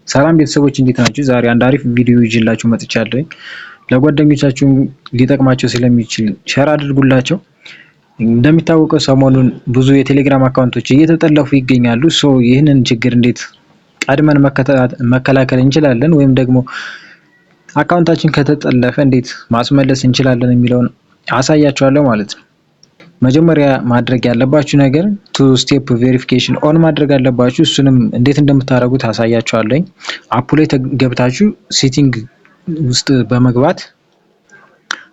ሰላም ቤተሰቦች እንዴት ናችሁ? ዛሬ አንድ አሪፍ ቪዲዮ ይዤላችሁ መጥቻለሁ። ለጓደኞቻችሁ ሊጠቅማቸው ስለሚችል share አድርጉላቸው። እንደሚታወቀው ሰሞኑን ብዙ የቴሌግራም account ኦች እየተጠለፉ ይገኛሉ። So ይህንን ችግር እንዴት ቀድመን መከላከል እንችላለን ወይም ደግሞ account ኣችን ከተጠለፈ እንዴት ማስመለስ እንችላለን የሚለውን አሳያችኋለሁ ማለት ነው። መጀመሪያ ማድረግ ያለባችሁ ነገር two step verification on ማድረግ አለባችሁ። እሱንም እንዴት እንደምታደርጉት አሳያችኋለሁ። App ኡ ላይ ገብታችሁ setting ውስጥ በመግባት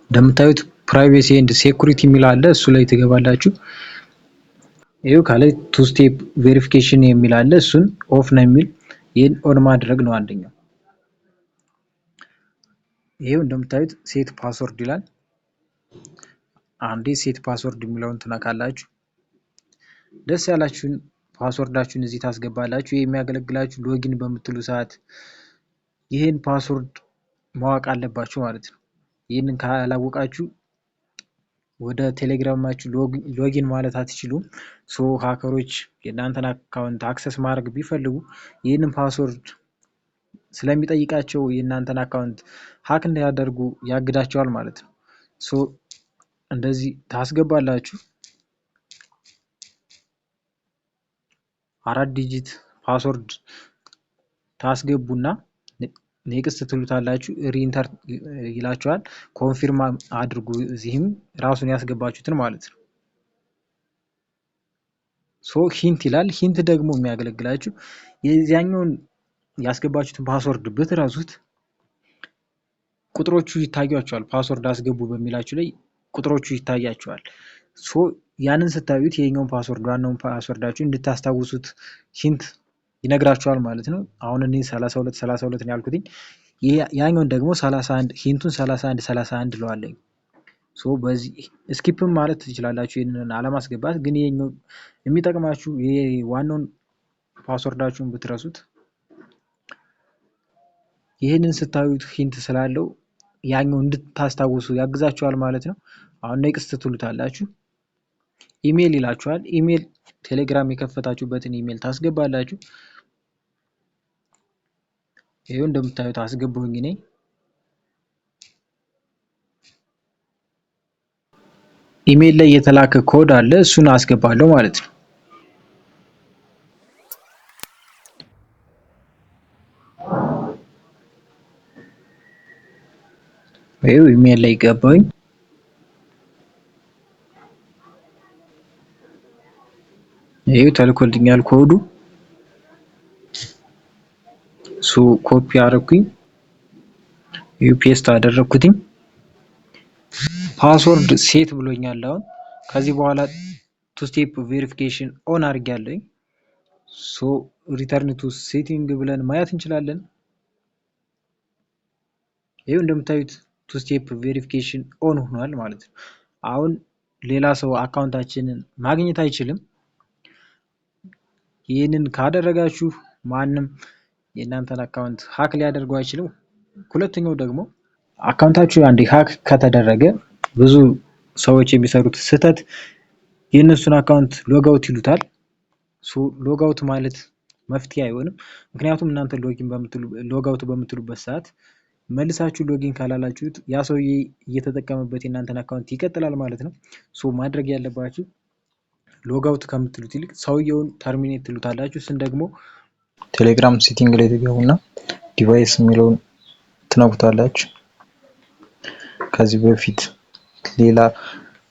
እንደምታዩት privacy and security የሚል አለ። እሱ ላይ ትገባላችሁ። ይኸው ከላይ two step verification የሚል አለ። እሱን off ነው የሚል ይህን on ማድረግ ነው አንደኛው። ይሄው እንደምታዩት set password ይላል። አንዴ set password የሚለውን ትነካላችሁ። ደስ ያላችሁን password ኣችሁን እዚህ ታስገባላችሁ። ይህ የሚያገለግላችሁ login በምትሉ ሰዓት ይህን password ማወቅ አለባችሁ ማለት ነው። ይህንን ካላወቃችሁ ወደ ቴሌግራማችሁ login ማለት አትችሉም። So hacker ኦች የእናንተን account access ማድረግ ቢፈልጉ ይህንን password ስለሚጠይቃቸው የእናንተን account hack እንዳያደርጉ ያግዳቸዋል ማለት ነው። So እንደዚህ ታስገባላችሁ። 4 digit password ታስገቡና next ትሉታላችሁ። Re-enter ይላችኋል። Confirm አድርጉ። እዚህም ራሱን ያስገባችሁትን ማለት ነው። So hint ይላል። Hint ደግሞ የሚያገለግላችሁ የዚያኛውን ያስገባችሁትን password ብትረሱት ቁጥሮቹ ይታያችኋል። Password አስገቡ በሚላችሁ ላይ ቁጥሮቹ ይታያችኋል። So ያንን ስታዩት የኛውን password ዋናውን password ኣችሁ እንድታስታውሱት hint ይነግራችኋል ማለት ነው። አሁን እኔ 32 32 ነው ያልኩትኝ። ያኛውን ደግሞ 31 hint ኡን 31 31 እለዋለሁ። So በዚህ skip ም ማለት ትችላላችሁ ይሄንን አለማስገባት። ግን ይሄኛው የሚጠቅማችሁ ይሄ ዋናውን password ኣችሁን ብትረሱት ይሄንን ስታዩት hint ስላለው ያኛው እንድታስታውሱ ያግዛችኋል ማለት ነው። አሁን next ትሉታላችሁ። ኢሜል ይላችኋል። ኢሜል ቴሌግራም የከፈታችሁበትን ኢሜል ታስገባላችሁ። ይሄው እንደምታዩት አስገባሁኝ እኔ። ኢሜል ላይ የተላከ ኮድ አለ፣ እሱን አስገባለሁ ማለት ነው። ይሄው ኢሜል ላይ ገባሁኝ። ይሄው ተልኮልኛል ኮዱ። So copy አደረኩኝ፣ ይሄው paste አደረኩትኝ። Password set ብሎኛል። አሁን ከዚህ በኋላ two step verification on አድርጌያለሁኝ። So return to setting ብለን ማየት እንችላለን። ይሄው እንደምታዩት two step verification on ሆኗል ማለት ነው። አሁን ሌላ ሰው account ኣችንን ማግኘት አይችልም። ይህንን ካደረጋችሁ ማንም የእናንተን account hack ሊያደርገው አይችልም። ሁለተኛው ደግሞ account ኣችሁ አንዴ hack ከተደረገ ብዙ ሰዎች የሚሰሩት ስህተት የእነሱን account logout ይሉታል። So logout ማለት መፍትሄ አይሆንም። ምክንያቱም እናንተ login በምትሉ logout በምትሉበት ሰዓት መልሳችሁ login ካላላችሁት ያ ሰውዬ እየተጠቀመበት የእናንተን account ይቀጥላል ማለት ነው። So ማድረግ ያለባችሁ logout ከምትሉት ይልቅ ሰውየውን terminate ትሉታላችሁ። እሱን ደግሞ ቴሌግራም setting ላይ ትገቡና device የሚለውን ትነኩታላችሁ። ከዚህ በፊት ሌላ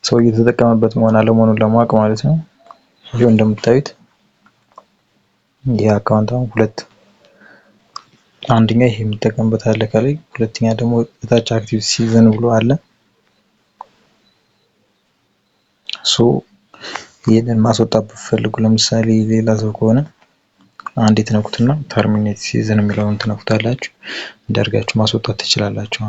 ሰው እየተጠቀመበት መሆን አለመሆኑን ለማወቅ ማለት ነው። ይሄው እንደምታዩት ይሄ account አሁን ሁለት፣ አንደኛ ይሄ የሚጠቀምበት አለ ከላይ፣ ሁለተኛ ደግሞ እታች active session ብሎ አለ። So ይሄንን ማስወጣት ብትፈልጉ ለምሳሌ ሌላ ሰው ከሆነ አንዴ ትነኩትና terminate session የሚለውን ትነኩታላችሁ። እንዲያርጋችሁ ማስወጣት ትችላላችሁ።